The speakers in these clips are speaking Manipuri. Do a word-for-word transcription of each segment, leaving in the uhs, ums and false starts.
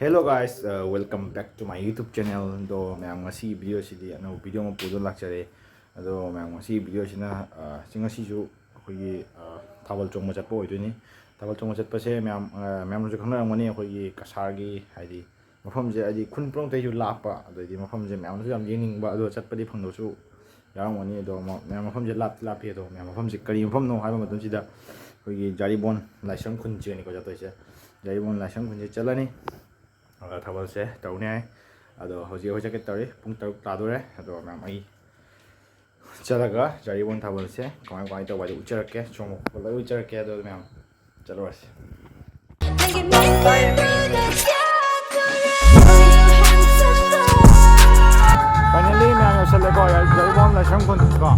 Hello guys, uh, welcome back to my YouTube channel. ꯑꯗꯣ ꯃꯌꯥꯝ, ꯉꯁꯤꯒꯤ video ꯁꯤꯗꯤ ꯑꯅꯧꯕ video ꯑꯃ ꯄꯨꯗꯨꯅ ꯂꯥꯛꯆꯔꯦ꯫ ꯑꯗꯣ ꯃꯌꯥꯝ, ꯉꯁꯤꯒꯤ video ꯁꯤꯅ, uh, ꯁꯤ ꯉꯁꯤꯁꯨ ꯑꯩꯈꯣꯏꯒꯤ, uh, ꯊꯥꯕꯜ ꯆꯣꯡꯕ ꯆꯠꯄ ꯑꯣꯏꯗꯣꯏꯅꯤ꯫ ꯊꯥꯕꯜ ꯆꯣꯡꯕ ꯆꯠꯄꯁꯦ ꯃꯌꯥꯝ, uh, ꯃꯌꯥꯝꯅꯁꯨ ꯈꯪꯅꯔꯝꯒꯅꯤ, ꯑꯩꯈꯣꯏꯒꯤ ꯀꯁꯥꯔꯒꯤ, ꯍꯥꯏꯗꯤ ꯃꯐꯝꯁꯦ, ꯍꯥꯏꯗꯤ ꯈꯨꯟ ꯄꯨꯝꯅꯃꯛꯇꯩꯁꯨ ꯂꯥꯞꯄ, ꯑꯗꯩꯗꯤ ꯃꯐꯝꯁꯦ ꯃꯌꯥꯝꯅꯁꯨ ꯌꯥꯝ ꯌꯦꯡꯅꯤꯡꯕ, ꯑꯗꯣ ꯆꯠꯄꯗꯤ ꯐꯪꯗꯕꯁꯨ ꯌꯥꯎꯔꯝꯒꯅꯤ꯫ ꯑꯗꯣ ꯃ-, ꯃꯌꯥꯝ, ꯃꯐꯝꯁꯦ ꯂꯥꯞꯇꯤ ꯂꯥꯞꯄꯤ꯫ ꯑꯗꯣ ꯃꯌꯥꯝ, ꯃꯐꯝꯁꯦ ꯀꯔꯤ ꯃꯐꯝꯅꯣ ꯍꯥꯏꯕ ꯃꯇꯝꯁꯤꯗ ꯑꯩꯈꯣꯏꯒꯤ ꯖꯥꯔꯤꯕꯣꯟ ꯂꯥꯏꯁ꯭ꯔꯝ ꯈꯨꯟꯁꯤꯅꯤꯀꯣ ꯆꯠꯇꯣꯏꯁꯦ꯫ ꯖꯥꯔꯤꯕꯣꯟ ꯂꯥꯏꯁ꯭ꯔꯝ ꯈꯨꯟꯁꯦ ꯆꯠꯂꯅꯤ꯫ ꯑꯗꯨꯒ ꯊꯥꯕꯜꯁꯦ ꯇꯧꯅꯤ ꯍꯥꯏ꯫ ꯑꯗꯣ ꯍꯧꯖꯤꯛ ꯑꯩꯈꯣꯏ ꯆꯠꯀꯦ ꯇꯧꯔꯤ꯫ ꯄꯨꯡ ꯇꯔꯨꯛ ꯇꯥꯗꯣꯔꯦ꯫ ꯑꯗꯣ ꯃꯌꯥꯝ, ꯑꯩ ꯆꯠꯂꯒ ꯖꯥꯔꯤꯕꯣꯟ ꯊꯥꯕꯜꯁꯦ ꯀꯃꯥꯏ ꯀꯃꯥꯏꯅ ꯇꯧꯕ ꯍꯥꯏꯗꯣ ꯎꯠꯆꯔꯛꯀꯦ꯫ ꯆꯣꯡꯕ ꯈꯣꯠꯄ ꯂꯣꯏ ꯎꯠꯆꯔꯛꯀꯦ꯫ ꯑꯗꯣ ꯃꯌꯥꯝ, ꯆꯠꯂꯨꯔꯁꯤ꯫ Finally ꯃꯌꯥꯝ ꯌꯧꯁꯜꯂꯦꯀꯣ, ꯖꯥꯔꯤꯕꯣꯟ ꯂꯥꯏꯁ꯭ꯔꯝ ꯈꯨꯟ ꯀꯣ꯫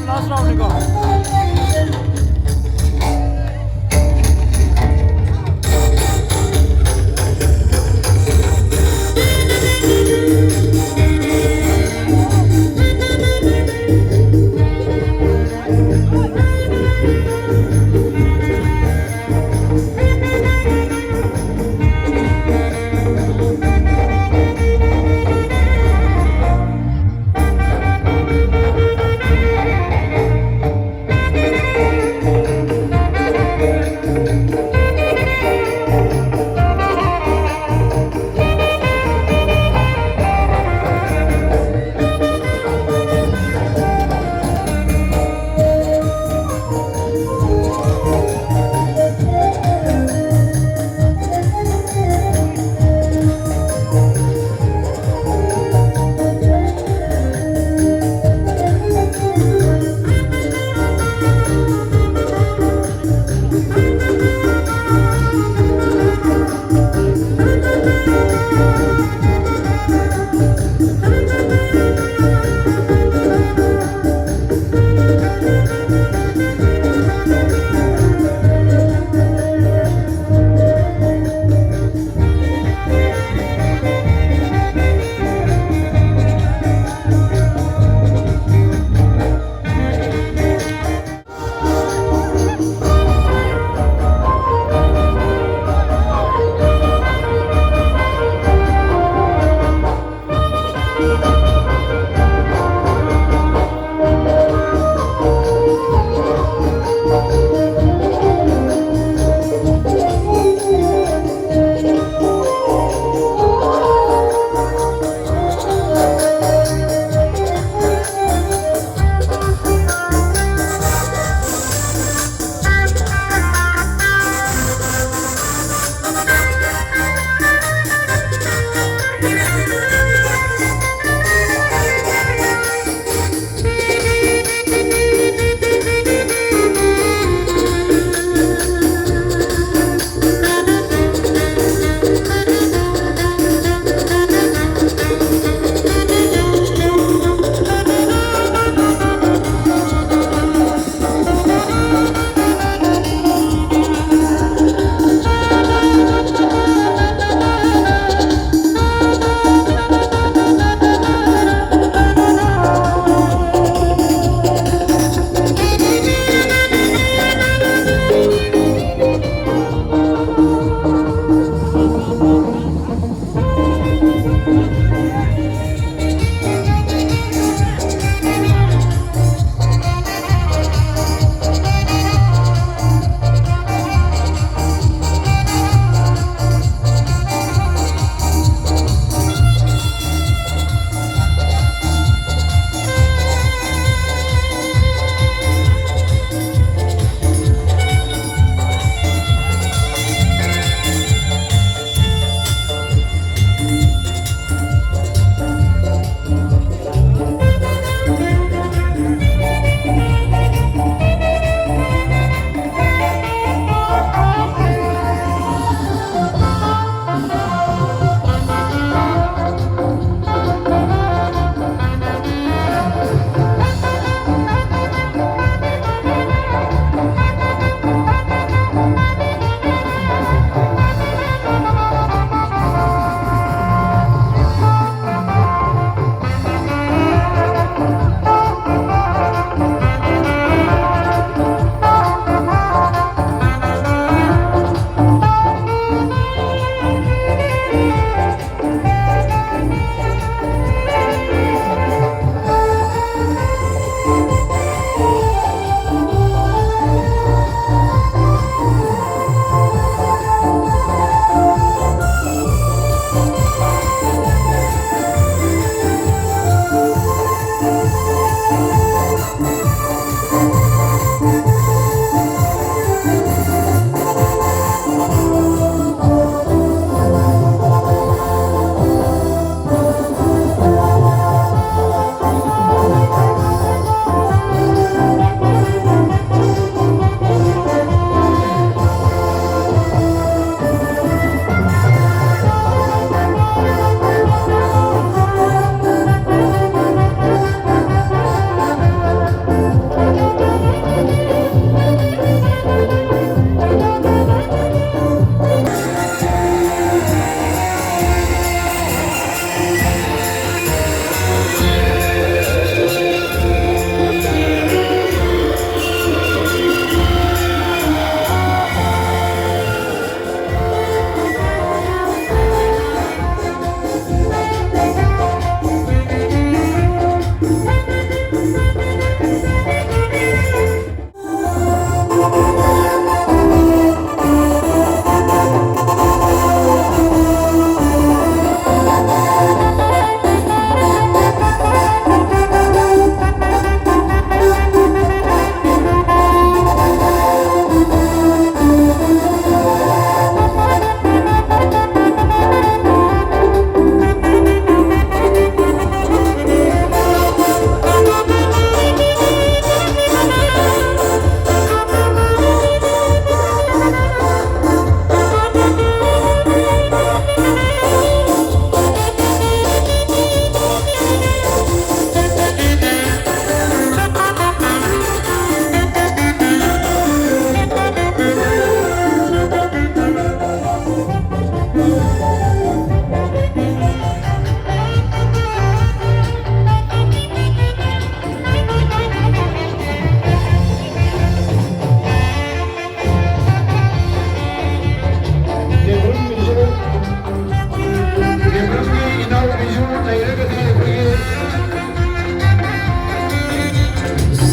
Last round ꯅꯤꯀꯣ꯫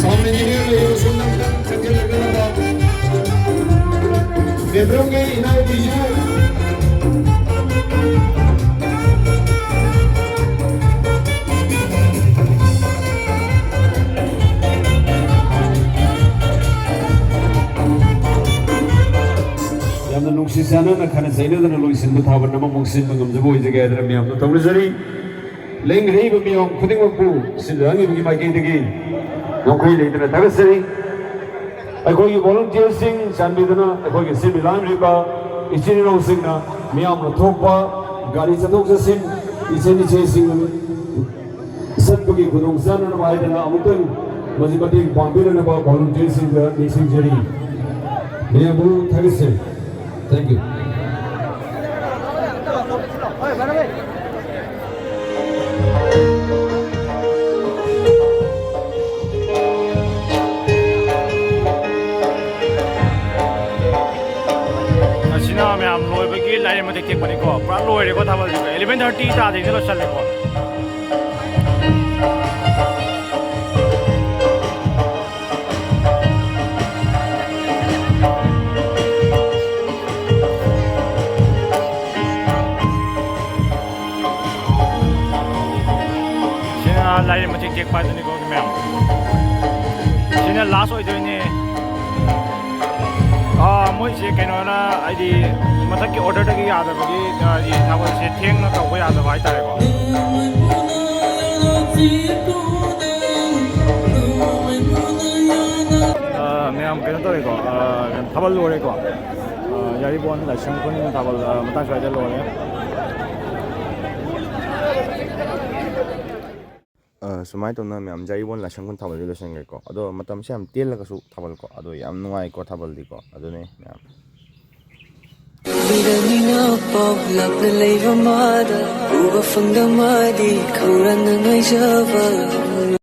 ꯁꯥꯎꯟ ꯏꯟꯖꯤꯅꯤꯌꯔ ꯂꯩꯔꯤꯕꯁꯨ ꯅꯪ ꯆꯪꯁꯤꯜꯂꯒꯗꯕ꯫ ꯕꯦꯛꯒ꯭ꯔꯥꯎꯟꯒꯤ ꯏꯅꯥꯎꯄꯤꯁꯨ꯫ ꯁꯤ ꯆꯥꯟꯅꯅ ꯈꯟꯅ ꯆꯩꯅꯗꯅ ꯂꯣꯏꯁꯤꯟꯕ ꯊꯥꯕꯜ ꯑꯃ ꯃꯨꯛꯁꯤꯟꯕ ꯉꯝꯖꯕ ꯑꯣꯏꯖꯒꯦ ꯍꯥꯏꯗꯅ ꯃꯌꯥꯝꯗ ꯇꯧꯅꯖꯔꯤ꯫ ꯂꯦꯡꯗ꯭ꯔꯤꯕ ꯃꯤꯌꯥꯝ ꯈꯨꯗꯤꯡꯃꯛꯄꯨ ꯁꯤꯟ ꯂꯥꯡꯂꯤꯕꯒꯤ ꯃꯥꯏꯀꯩꯗꯒꯤ ꯉꯝꯈꯩ ꯂꯩꯇꯅ ꯊꯥꯒꯠꯆꯔꯤ꯫ ꯑꯩꯈꯣꯏꯒꯤ volunteerꯁꯤꯡ, ꯆꯥꯟꯕꯤꯗꯨꯅ ꯑꯩꯈꯣꯏꯒꯤ ꯁꯤꯟꯃꯤ ꯂꯥꯡꯂꯤꯕ ꯏꯆꯤꯜ ꯏꯅꯥꯎꯁꯤꯡꯅ ꯃꯤꯌꯥꯝꯅ ꯊꯣꯛꯄ ꯒꯥꯔꯤ ꯆꯠꯊꯣꯛ ꯆꯠꯁꯤꯟ, ꯏꯆꯟ ꯏꯆꯦꯁꯤꯡ ꯆꯠꯄꯒꯤ ꯈꯨꯗꯣꯡ ꯆꯥꯅꯅꯕ ꯍꯥꯏꯗꯅ ꯑꯃꯨꯛꯇꯪ ꯃꯁꯤ ꯃꯇꯦꯡ ꯄꯥꯡꯕꯤꯅꯅꯕ volunteerꯁꯤꯡꯗ ꯅꯤꯡꯁꯤꯡꯖꯔꯤ꯫ ꯃꯌꯥꯝꯕꯨ ꯊꯥꯒꯠꯆꯔꯤ꯫ Thank you. ꯑꯁꯤꯅ ꯃꯌꯥꯝ ꯂꯣꯏꯕꯒꯤ ꯂꯥꯏꯔꯦꯝ ꯃꯊꯛ ꯊꯦꯛꯄꯅꯤꯀꯣ꯫ ꯄꯨꯔꯥ ꯂꯣꯏꯔꯦꯀꯣ ꯊꯥꯕꯜꯁꯤꯀꯣ꯫ Eleven thirty ꯇꯥꯗ꯭ꯔꯤꯉꯩꯗ ꯂꯣꯏꯁꯜꯂꯦꯀꯣ꯫ ꯁꯤꯅ ꯂꯥꯏꯔꯦꯝ ꯃꯊꯛ ꯊꯦꯛꯄ ꯍꯥꯏꯗꯨꯅꯤꯀꯣ ꯃꯌꯥꯝ꯫ ꯁꯤꯅ last ꯑꯣꯏꯗꯣꯏꯅꯦ꯫ ꯑꯥ, ꯃꯣꯏꯁꯦ ꯀꯩꯅꯣꯅ, ꯍꯥꯏꯗꯤ, ꯃꯊꯛꯀꯤ orderꯗꯒꯤ ꯌꯥꯗꯕꯒꯤ, ꯍꯥꯏꯗꯤ, ꯊꯥꯕꯜꯁꯦ ꯊꯦꯡꯅ ꯇꯧꯕ ꯌꯥꯗꯕ ꯍꯥꯏꯇꯥꯔꯦꯀꯣ꯫ ꯑꯥ, ꯃꯌꯥꯝ ꯀꯩꯅꯣ ꯇꯧꯔꯦꯀꯣ, ꯑꯥ, ꯊꯥꯕꯜ ꯂꯣꯏꯔꯦꯀꯣ꯫ ꯑꯥ, ꯌꯥꯔꯤꯄꯣꯛ ꯂꯥꯏꯁ꯭ꯔꯝ ꯈꯨꯟ ꯊꯥꯕꯜ, ꯑꯥ, ꯃꯇꯥꯡ ꯁ꯭ꯋꯥꯏꯗ ꯂꯣꯏꯔꯦ꯫ ꯑ, ꯁꯨꯃꯥꯏꯅ ꯇꯧꯅ ꯃꯌꯥꯝ ꯌꯥꯔꯤꯄꯣꯛ ꯂꯥꯏꯁ꯭ꯔꯝ ꯈꯨꯟ ꯊꯥꯕꯜꯁꯦ ꯂꯣꯏꯁꯤꯟꯈ꯭ꯔꯦꯀꯣ꯫ ꯑꯗꯣ ꯃꯇꯝꯁꯦ ꯌꯥꯝ ꯇꯦꯜꯂꯒꯁꯨ ꯊꯥꯕꯜꯀꯣ, ꯑꯗꯣ ꯌꯥꯝ ꯅꯨꯡꯉꯥꯏꯀꯣ ꯊꯥꯕꯜꯗꯤꯀꯣ꯫ ꯑꯗꯨꯅꯦ ꯃꯌꯥꯝ꯫ ꯃꯤꯔꯝꯅꯤꯅ ꯄꯥꯎ ꯂꯥꯞꯅ ꯂꯩꯕ ꯃꯥꯗ ꯎꯕ ꯐꯪꯗ ꯃꯥꯗꯤ ꯈꯧꯔꯥꯡꯅ ꯉꯥꯏꯖꯕ